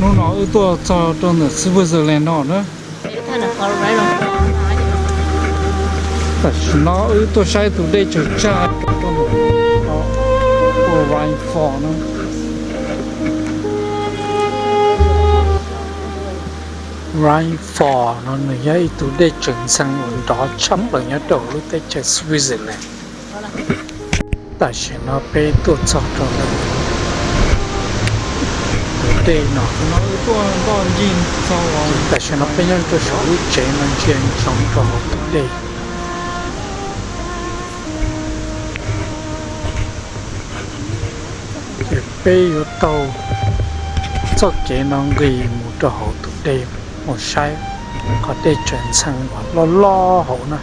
Hnub no wb tuaj txog rau ntawm Switzerland no na. Tam sim no wb tuaj saib tus dej tsaws tsag rau ntawm Rhine Fall no. Rhine Fall no nws yog ib tug dej tsaws ntxhee uas nrov tshaj plaws nyob rau lub teb chaws Switzerland. Tam sim no peb tuaj txog rau ntawm tus dej no. Tam sim no peb nyob rau saum lub tsev no ntsia ntsoov rau hauv tus dej. Ces peb yuav taug txoj kev no nqis mus rau hauv tus dej mus saib qhov dej tsaws ntxhee uas loj loj hauv na.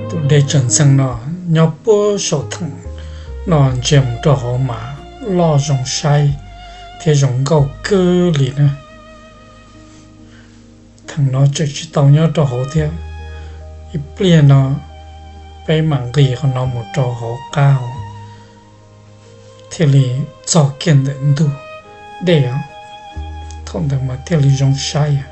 Tus dej tsaws ntxhee no nyob puag saum theem no ntsia mus rau hauv mas loj zoo saib thiab zoo nkauj kawg li na. Theem no tseem tsis tau nyob rau hauv thiab. Ib pliag no peb mam nqis qhov no mus rau hauv qab thiaj li txog kiag ntawm ntug dej os. Thaum ntawd mas thiaj li zoo saib.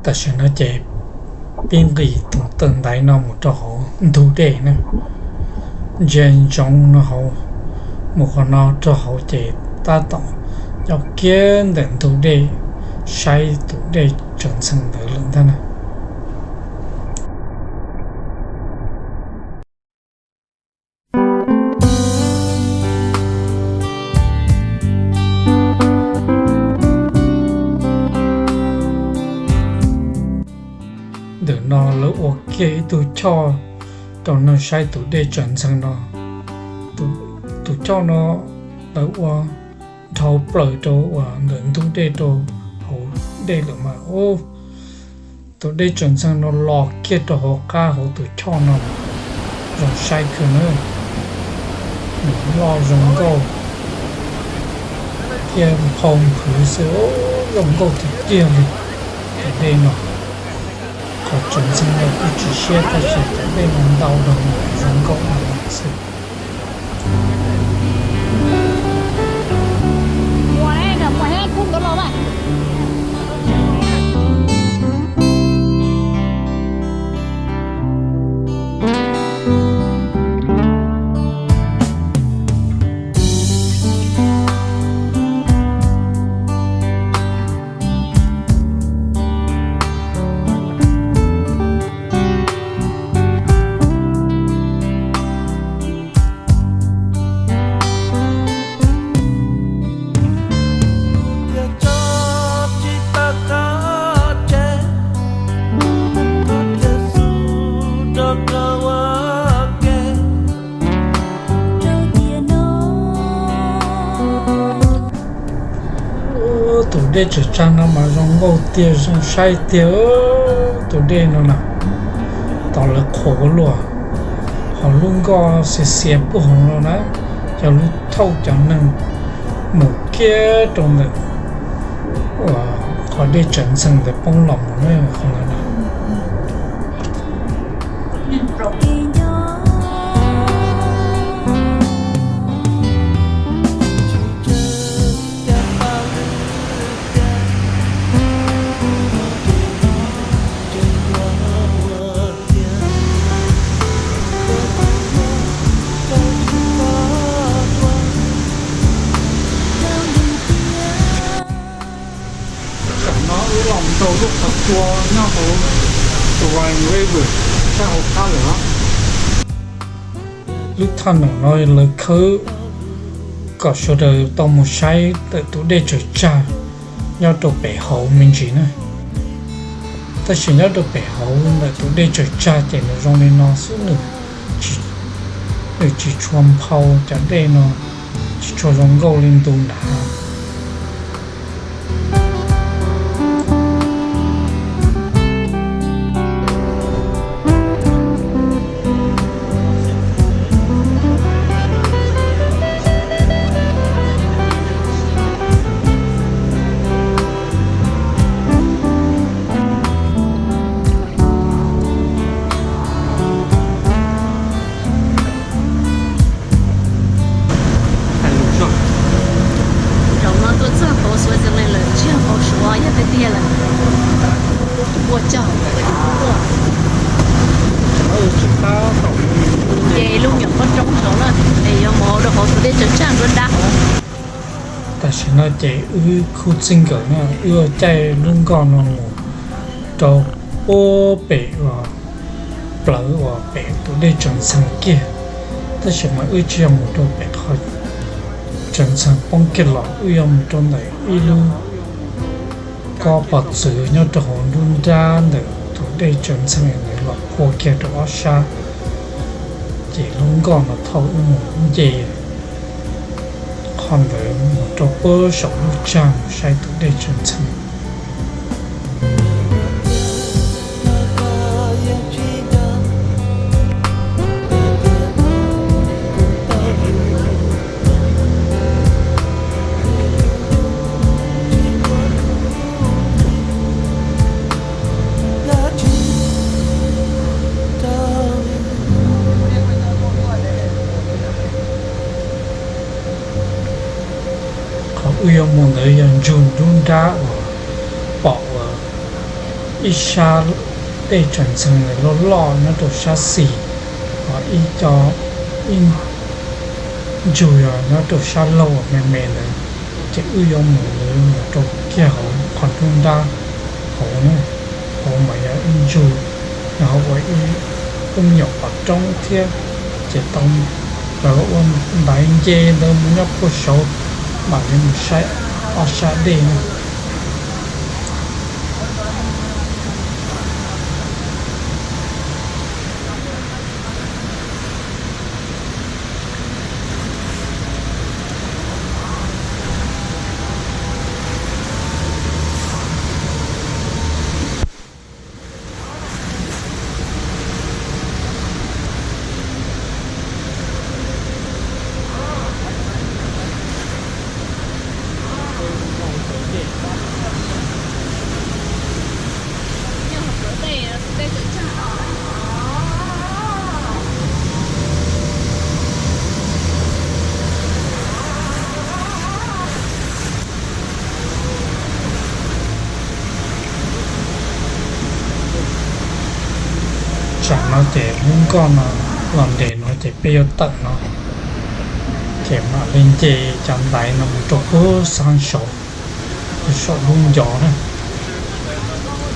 Tam sim no ces pib nqis tus taw ntaiv no mus rau hauv ntug dej na. Ntsia ntsoov no hauv, mus qhov no rau hauv ces tab tom nyob kiag ntawm ntug dej, saib tus dej tsaws ntxhee ntawd lawm ntag na. Ntawm no lawv ua kiag ib tug choj rau neeg saib tus dej tsaws ntxhee no. Tus choj no lawv ua dhau plaws rau uas ntawm ntug dej rau hauv dej lawm mas tus dej tsaws ntxhee no los kiag rau hauv qab hauv tus choj no. Zoo saib kawg na, nws loj zoo nkauj thiab nphau nphwv xwb, zoo nkauj tiag tiag li. Tus dej no, qhov tsaws ntxhee no kuj tsis siab tab sis tus dej no ntau rau nws zoo nkauj xwb. Tus dej tsaws tsag no mas zoo nkauj tiag zoo saib tiag. Tus dej no na, tom lawv qhuav ua luaj, ho lub nkoj xiav xiav puag hauv no na, cov lub thauj cov neeg mus kiag rau ntawm uas qhov dej Tsaws Ntxhee ntawd poob los mus na, qhov ntawd na. Tam no wb los rau lub qhov tsua nyob hauv Rhine River sab hauv qab lawm. Lub thaj no lawv khawb kom sawv daws tau mus saib ntawm tus dej tsaws tsag nyob rau pem hauv me ntsis na. Tab sis nyob rau pem hauv ntawm tus dej tsaws tsag ces nws zoo li no xwb, nws tsis tshua nphau, cov dej no tsis tshua zoo nkauj li ntu nrad. Zaum no tuaj txog hauv Switzerland lawm, tsis yog hauv Suav, yog tiag tiag lawm. Ua tsaug. Ces lub nyuam qhuav roob saud na, es yuav mus rau hauv tus dej tsaws tsag nruab nrab. Tam sim no ces wb khub txij nkawm na, wb caij lub nkoj no mus rau puag pem uas plawv uas pem tus dej Tsaws Ntxhee kiag, tab sis mas wb tsis yog mus rau pem qhov Tsaws Ntxhee poob kiag los, wb yuav mus rau ntawm ib lub kob pov txwv nyob rau hauv nruab nrab ntawm tus dej Tsaws Ntxhee ntawd los phua kiag rau ob sab, ces lub nkoj no thauj wb mus nce qhov ntawd mus rau puag saum lub tsag mus saib tus dej Tsaws Ntxhee. Qhov wb yuav mus ntawd yog ntsug nruab nrab uas pom uas ib sab dej Tsaws Ntxhee loj loj nyob rau sab xis, ho ib co, ib ntsug yog nyob rau sab laug uas me me ntawd. Ces wb yuav mus ntawd mus rau kiag hauv qhov nruab nrab hauv na, hauv mas yog ib ntsug, yog hauv ua ib lub me nyuam qhov roob thiab, ces tau lawv ua ntaiv nce ntawd mus nyob puag saud mam li mus saib ob sab dej na. Tsam no ces lub nkoj no los nres no ces peb yuav tawm no, ces mam li nce cov ntaiv no mus rau puag xab saud, saum lub ncov na.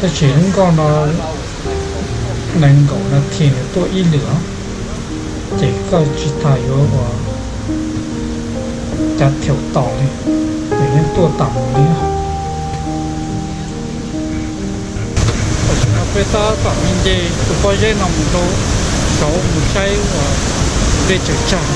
Tab sis lub nkoj no nees nkaum nas this nws tuaj ib lwm os, ces koj tsis tas yuav ua cav theum tos li, nws yeej tuaj tas mus li. Tam sim no peb tab tom nce tus pob zeb no mus rau saud mus saib uas dej tsaws tsag.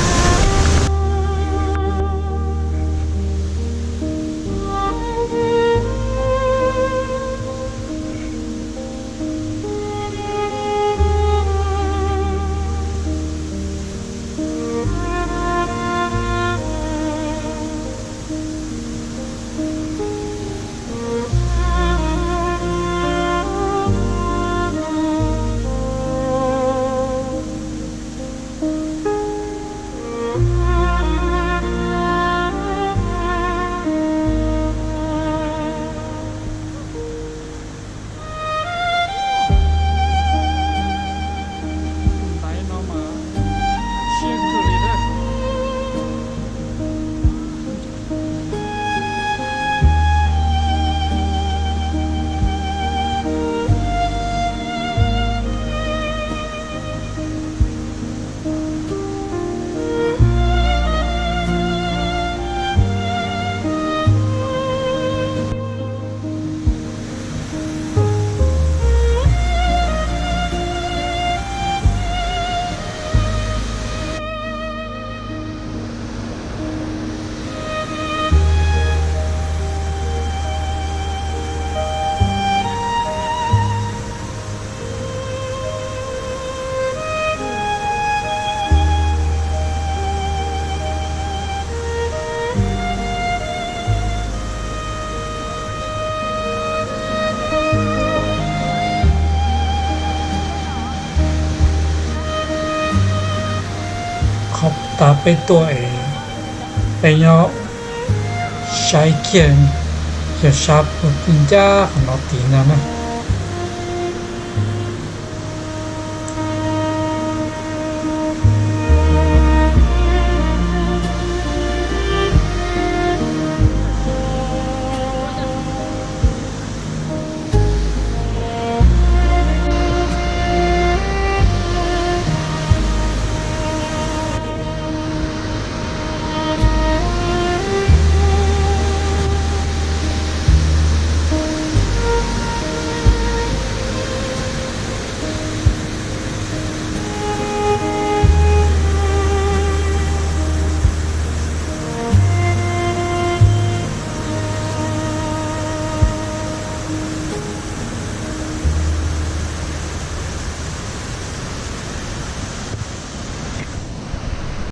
tas peb tuaj es peb nyob saib kiag, yog sab puag tim ncaj qhov no tid ntag na.